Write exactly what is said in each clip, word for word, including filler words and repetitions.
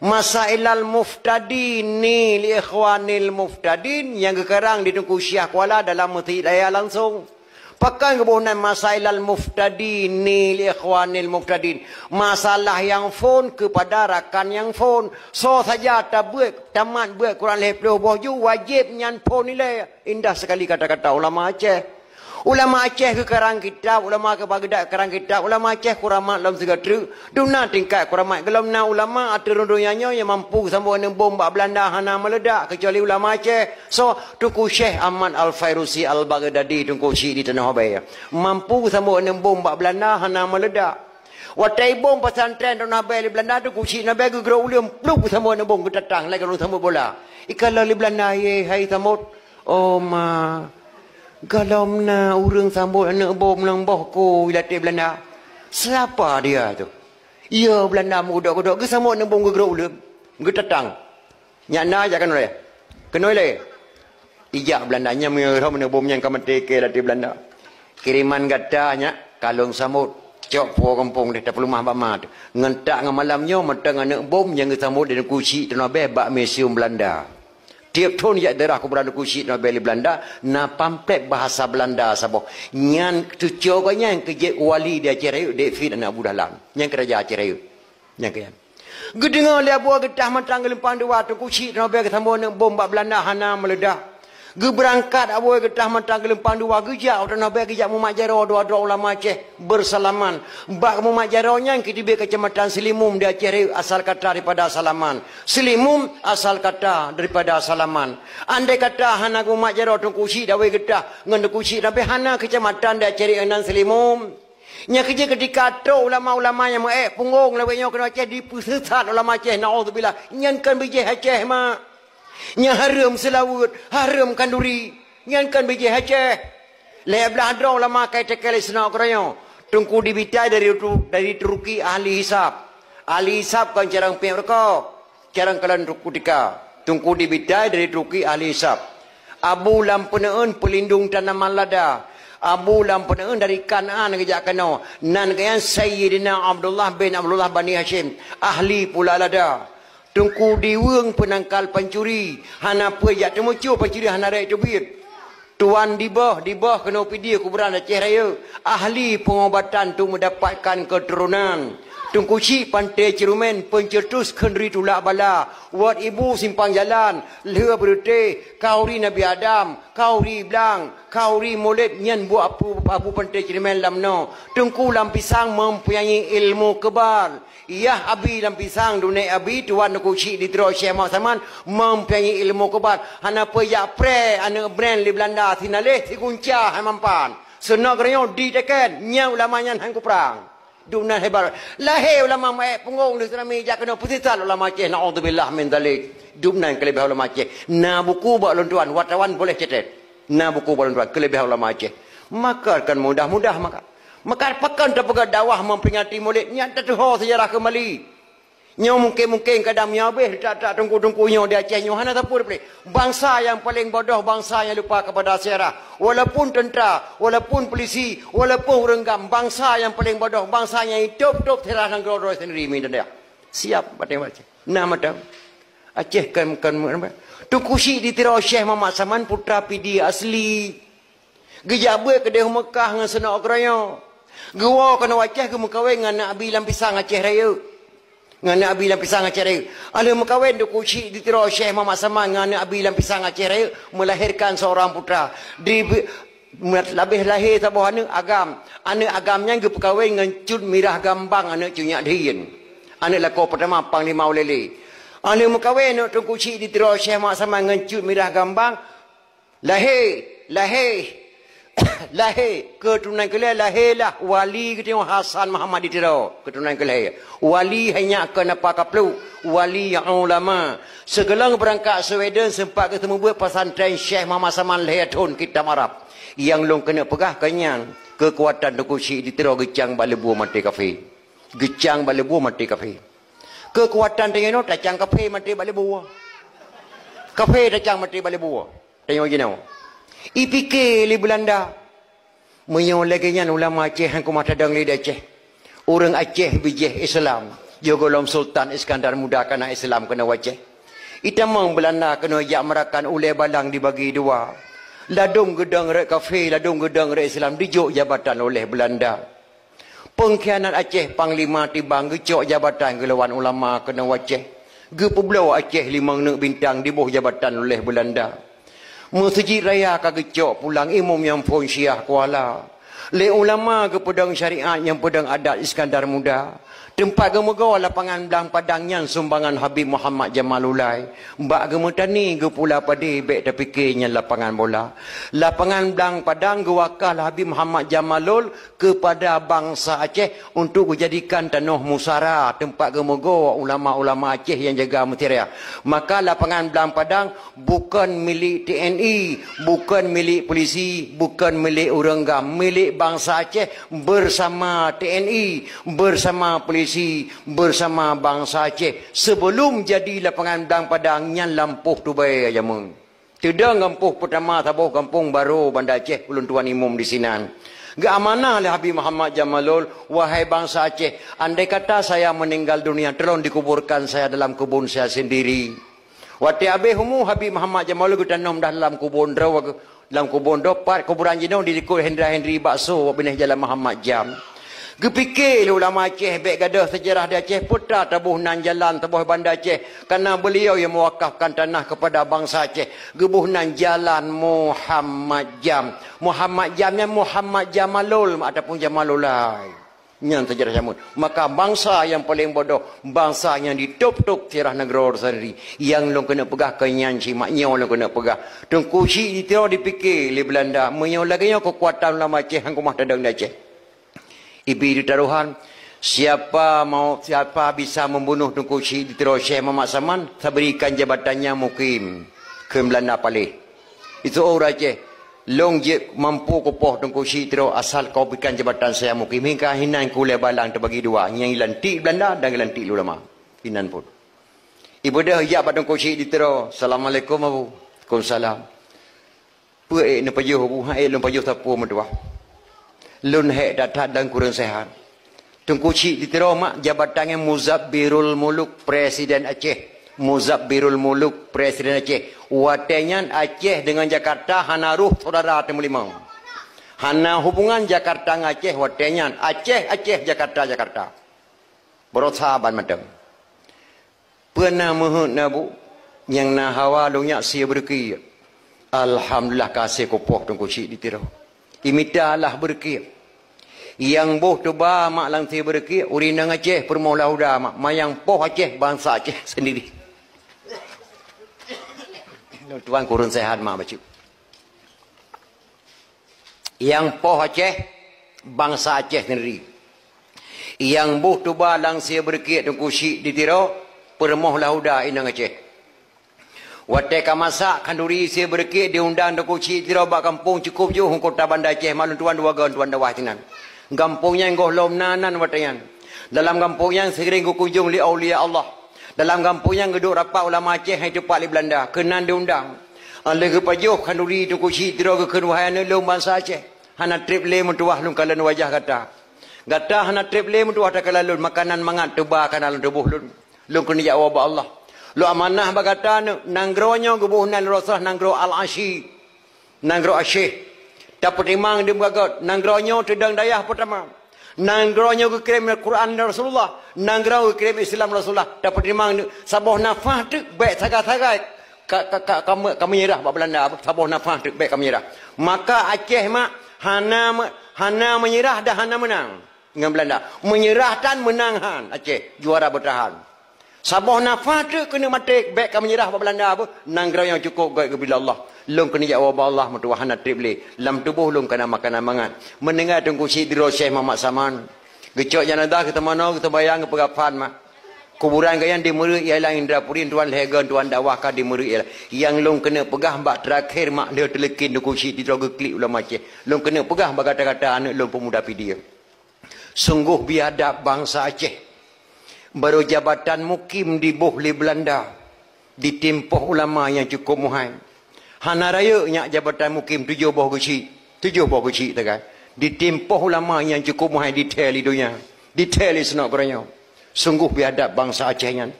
Masailal Muftadin ni li Ikhwanil Muftadin nyang geukarang di Teungku Syiah Kuala dalam Meuseujid Raya langsong. Pakon geuboh nan Masailal Muftadin ni li Ikhwanil Muftadin? Masalah nyang phon keupada rakan nyang phon. Soe saja tabeuet, tamat beuet Quran lhèe ploh boh ju, wajéb nyan phon ilèe. Indah sekali kata-kata ulama Aceh. Ulama Aceh geukarang kitab, ulama Baghdad geukarang kitab, ulama Aceh kuramat lom sigoe treuk. Dum na tingkat kuramat, gohlom na ulama ateueh rhueng donya nyoe nyang mampu geusambot aneuk bom bak Beulanda hana meuledak, keucuali ulama Aceh. Soe? Teungku Syekh Ahmad Al-Fairusi Al-Baghdadi, Teungku Chik di Tanoh Abee. Mampu geusambot aneuk bom bak Beulanda hana meuledak. Watèe ibom pesantren Tanoh Abee lé Beulanda, Teungku Chik Tanoh Abee geugrôp u leuen, plup, geusambot aneuk bom, geutatang lagèe ureueng sambot bola. Ikalon lé Beulanda, "Ye, hai sambot." "Oh ma, gohlom na ureueng sambot aneuk bom lam boh kôi latèe Beulanda." "Siapa dia tu?" "Iya, Beulanda meugeudok-geudok, geusambot aneuk bom geugrôp u leuen, geutatang." "Nyak na, jak keunoe lé." "Keunoe lé." Ijak Beulanda, nyan meunyoe lheueh aneuk bom nyan ka maté kèe latèe Beulanda. "Kiriman gata nyak ka lôn sambot. Cok puwoe gampông deh, tapeuleumah bak ma teuh. Ngon tak ngon malam nyoe mantong aneuk bom nyang geusambot lé Teungku Chik Tanoh Abee bak museum Beulanda." Tiep thon jak daerah kuburan Teungku Chik Tanoh Abee lé Beulanda, na pamflet bahasa Beulanda saboh. Nyan teucok gobnyan keu jeuet wali di Aceh Rayeuk, David aneuk Abu Dahlan. Nyan keu raja Aceh Rayeuk. Nyang keu nyan. Geudeungoe lé Abu Geutah Mantang Geulumpang Dua, Teungku Chik Tanoh Abee geusambot aneuk bom bak Beulanda hana meuledak. Geubeurangkat Abu Geutah Mantang Geulumpang Dua, geujak u Tanoh Abee, geujak mumat jaroe dua droe ulama Aceh, beusalaman. Bak mumat jaroe nyan geuteubiet keucamatan Seulimum di Aceh Rayeuk, asal kata daripada salaman. Seulimum asal kata daripada salaman. Andai kata hana geumumat jaroe Teungku Chik Dawé Geutah ngon Teungku Chik Tanoh Abee, hana keucamatan di Aceh Rayeuk nan Seulimum. Nyan keuh jeuet keutika trok ulama-ulama nyang meu-ék punggong lawét nyoe keunoe Aceh, dipeuseusat ulama Aceh, naudzubillah. Nyan kon bijéh Aceh, mak. Nyan hareuem seulaweuet, hareuem khanduri. Nyan kon bijéh Aceh. Lhèe blaih droe ulama ka itékèe lé Snouck Hurgronje. Teungku Dibitai dari Tu-, dari Turki, ahli hisab. Ahli hisab kon carông piep rukok. Carông kalon Teungku Tika. Teungku Dibitai dari Turki, ahli hisab. Abu Lam Peuneuen, peulindong tanaman lada. Abu Lam Peuneuen dari Kanaan geujak keunoe. Nan geuh nyan Sayyidina Abdullah bin Abdullah Bani Hasyim, ahli pula lada. Teungku Diweueng, peunangkal pancuri. Hana peue jak teumucue, pancuri hana rhot teubiet. Tuan Dibôh, Dibôh keunoe Pidie, kuburan Aceh Rayeuk, ahli peungobatan untuk meudapatkan keuturonan. Teungku Chik Panté Ceureumèn, peuncetus khanduri tulak bala. Wot Ibu, simpang jalan, lheueh beureutéh, khanduri Nabi Adam, khanduri blang, khanduri mulod, nyan buet Abu, Abu Panté Ceureumèn lam noe. Teungku Lam Pisang mempunyai ilmu kebal. Yah Abi Lam Pisang, dunek Abi, tuan Teungku Chik di Tiro Syekh Muhammad Saman, mempunyai ilmu kebal. Hana peue jak preh aneuk brand lé Beulanda, sinaleh sigunca hai mampan. Snouck Hurgronje diteken, nyan ulama nyan han kuprang. Dum nan hebat. Lahé ulama meu-ék punggong di Seurami jak keunoe peuseusat ulama Aceh, naudzubillah min dzalik. Dum nan keuleubeh ulama Aceh. Na buku bak lôn tuan, wartawan boleh catat. Na buku bak lôn tuan, keuleubeh ulama Aceh. Maka kon mudah-mudah maka. Maka pakon tapeugah dakwah memperingati Maulid, nyan tateuho seujarah keumbali. Nyoe mungken-mungken kadang meunyoe habéh that-that teungku-teungku nyoe di Aceh nyoe hana sapeue teupeuleueh. Bansa nyang paleng bodoh, bansa nyang lupa kepada sejarah. Walaupun tentara, walaupun polisi, walaupun ureueng gam, bansa nyang paleng bodoh, bansa nyang itôp-tôp sejarah nanggroe droe sendiri, mi teuntèe. Siap batèe Aceh. Nah, mantong. Aceh kan, kan, Teungku Chik di Tiro Syekh Muhammad Saman, putra Pidie asli. Geujak beuet keudéh Meukah ngon Snouck Hurgronje. Geuwoe keunoe Aceh geumeukawen ngon aneuk Abi Lam Pisang Aceh Rayeuk. Ngon aneuk Abi Lam Pisang Aceh Rayeuk. Alheuh meukawen Teungku Chik di Tiro Syekh Muhammad Saman ngon aneuk Abi Lam Pisang Aceh Rayeuk, melahirkan seorang putra. Di, labeh lahé saboh aneuk agam. Aneuk agam nyan geupeukawen ngon Cut Mirah Gambang, aneuk Cut Nyak Dhien. Aneuk lakoe peurtama Panglima Ulee Lheue. Alheuh meukawen aneuk Teungku Chik di Tiro Syekh Muhammad Saman ngon Cut Mirah Gambang, lahé, lahé, lahé, keuturonan keulhèe lahé lah wali geutanyoe Hasan Muhammad di Tiro, keuturonan keulhèe. Wali hai nyak kon apa kapluek, wali ulama. Sigohlom beurangkat Sweden seumpat geuseumeubeuet pesantren Syekh Muhammad Saman lhèe thon kitab Arab. Nyang lôn keuneuk peugah keu nyan, keukuatan Teungku Chik di Tiro geucang bak leubue maté kafé. Geucang bak leubue maté kafé. Keukuatan tanyoe nyoe tacang kafé maté bak leubue. Kafé tacang maté bak leubue. Tanyoe jinoe. Ipike lé Beulanda. Meunyoe lagèe nyan ulama Aceh han keumah tadong lé di Aceh. Ureueng Aceh bijéh Islam. Jih gohlom Sultan Iskandar Muda kana Islam keunoe u Aceh. Itamong Beulanda keunoe jak meurakan ulèe balang dibagi dua. Ladôm geudong rot kafé, ladôm geudong rot Islam dijok jabatan oleh Beulanda. Peungkhianat Aceh, Panglima Tibang geucok jabatan geulawan ulama keunoe u Aceh. Geupeubloe Aceh limong neuk bintang diboh jabatan oleh Beulanda. Meuseujid raya ka geucok pulang imum nyang phon Syiah Kuala. Lé ulama geupeudong syariat nyang peudong adat Iskandar Muda. Teumpat geumeugoe lapangan Blang Padang nyan sumbangan Habib Muhammad Jamalulai. Bak geumeutani geupula padé bèk tapike nyan lapangan bola. Lapangan Blang Padang geuwakah lé Habib Muhammad Jamalul keupada bansa Aceh untuk geujadikan tanoh musara teumpat geumeugoe ulama-ulama Aceh nyang jaga meuseujid raya. Maka lapangan Blang Padang bukon milék T N I, bukon milék polisi, bukon milék ureueng GAM, milék bansa Aceh bersama T N I, bersama polisi, bersama bansa Aceh. Sebelum jadi lapangan Blang Padang nyan lampôh Tubai jameun. Teudong gampông peutama saboh gampông Baro Banda Aceh, ulôn tuan imum disinan. Geuamanah lé Habib Muhammad Jamalul, "Wahai bansa Aceh, andai kata saya meninggal dunia, tolong dikuburkan saya dalam kebun saya sendiri." Watèe abéh umu Habib Muhammad Jamalul geutanom dah lam kubon droe, lam kubon droe pat kuburan jinoe di likot Hendra Hendri Bakso, binéh Jalan Muhammad Jam. Geupike lé ulama Aceh bèk gadôh seujarah di Aceh, peue ta taboh nan jalan saboh Banda Aceh, karena beliau yang mewakafkan tanah kepada bangsa Aceh, geuboh nan Jalan Muhammad Jam. Muhammad Jam nyan Muhammad Jamalul ataupun Jamalulai. Nyan seujarah jameun. Maka bansa nyang paleng bodoh, bansa nyang ditôb-tôb seujarah nanggroe sendiri. Nyang lôn keuneuk peugah keu nyan cit, mak nyoe lôn keuneuk peugah. Teungku Chik di Tiro dipike lé Beulanda, meunyoe lagèe nyoe keukuatan ulama Aceh, han keumah tadong di Aceh. Ibi di tarohan, siapa mau, siapa bisa membunuh Teungku Chik di Tiro Syekh Muhammad Saman, saya berikan jabatannya mukim. Kheun Beulanda paléh. Itu ureueng Aceh, lôn jeuet mampu kupoh Teungku Chik di Tiro asal kau berikan jabatan saya mukim. Hingga hinan kulèe balang teubagi dua, nyang geulantik Beulanda dan geulantik ulama. Hinan phôn. Ibeudôh jak bak Teungku Chik di Tiro, "Assalamualaikum, Abu." "Waalaikumsalam." "Peue ék neupajoh, Abu?" "Han ék lôn pajoh sapeue meutuah. Lôn hék that-that dan kureueng seuhat." Teungku Chik di Tiro mak jabatan nyan Muzabbirul Muluk, Presiden Aceh. Muzabbirul Muluk, Presiden Aceh. Watèe nyan Aceh deungon Jakarta hana roh syedara teumeulimong. Hana hubungan Jakarta ngon Aceh watèe nyan. Aceh, Aceh, Jakarta, Jakarta. Baroesa ban mantong. Peue na meuheuet na, Bu? Nyang na hawa lôn nyak sie beureukiek. Alhamdulillah ka sie kupoh Teungku Chik di Tiro. Imita lah beureukiek. Nyang boh tuba mak lam sie beureukiek, ureueng inong Aceh peurumoh Lahuda mak, ma nyang poh Aceh bansa Aceh sendiri. Lôn tuan kureueng seuhat mak bacut. Nyang poh Aceh, bansa Aceh sendiri. Nyang boh tuba lam sie beureukiek Teungku Chik di Tiro, peurumoh Lahuda inong Aceh. Watèe ka masak khanduri sie beureukiek diundang Teungku Chik di Tiro bak gampông Cukôp Jôh, kota Banda Aceh, mak lôn tuan dua goe tuan dakwah sinan. Gampông nyan gohlom na nan watèe nyan. Dalam gampông nyan seuring geukunjong lé aulia Allah. Dalam gampông nyan geuduek rapat ulama Aceh nyang teupat lé Beulanda, keunan diundang. Lheueh geupajoh khanduri Teungku Chik di Tiro geukheun, "Wahai aneuk lôn bansa Aceh, hana treb lé meutuah lôn kalon wajah gata. Gata hana treb lé meutuah takalon lôn, makanan mangat tuba ka na lam tuboh lôn. Lôn keuneuk jak woe bak Allah. Lôn amanah bak gata aneuk, nanggroe nyoe geuboh nan lôn rasa nanggroe Al-Asyi." Nanggroe Aceh. Tapeutimang di meugagot, nanggroe nyoe teudong dayah peutama. Nanggroe nyoe geukirém Al-Quran dari Rasulullah. Nanggroe geukirém Islam Rasulullah. Tapeutimang di saboh nafah teuk bèk sagai-sagai ka, ka, ka, ka me-, ka meunyeurah bak Beulanda. Saboh nafah teuk bèk ka meunyeurah. Maka Aceh mak hana me-, hana meunyeurah dan hana meunang ngon Beulanda. Meunyeurah tan, meunang han. Aceh juara beutahan. Saboh nafah teuk keuneuk maté, bèk ka meunyeurah bak Beulanda beuh. Nanggroe nyang cukôp göt geubila Allah. Lôn keuneuk jak woe bak Allah meutuah hana treb lé. Lam tuboh lôn ka na makanan mangat. Meuninggai Teungku Chik di Tiro Syekh Muhammad Saman. Geucok janazah geuteumanoe, geuteumbayang, geupeugah phan mak. Kuburan gobnyan di Meureue ialah Indrapuri, tuan lhèe goe tuan dakwah ka di Meureue ialah. Nyang lôn keuneuk peugah bak teurakhé mak lheueh teuleukin Teungku Chik di Tiro geuklik ulama Aceh. Lôn keuneuk peugah bak gata-gata aneuk lôn peumuda Pidie. Sunggoh biadab bansa Aceh. Barô jabatan mukim diboh lé Beulanda, ditimpoh ulama nyang cukôp muhai. Hana rayeuk nyak jabatan mukim tujoh boh geuchik, tujoh boh geuchik tagai. Ditimpoh ulama nyang cukôp muhai dithèe lé donya, dithèe lé seunok geuranyoe. Sunggoh biadab bansa Aceh nyan.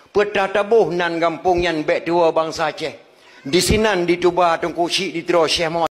Peutah taboh nan gampông nyan bék tuwoe bansa Aceh. Disinan dituba Teungku Chik di Tiro Syekh Muhammad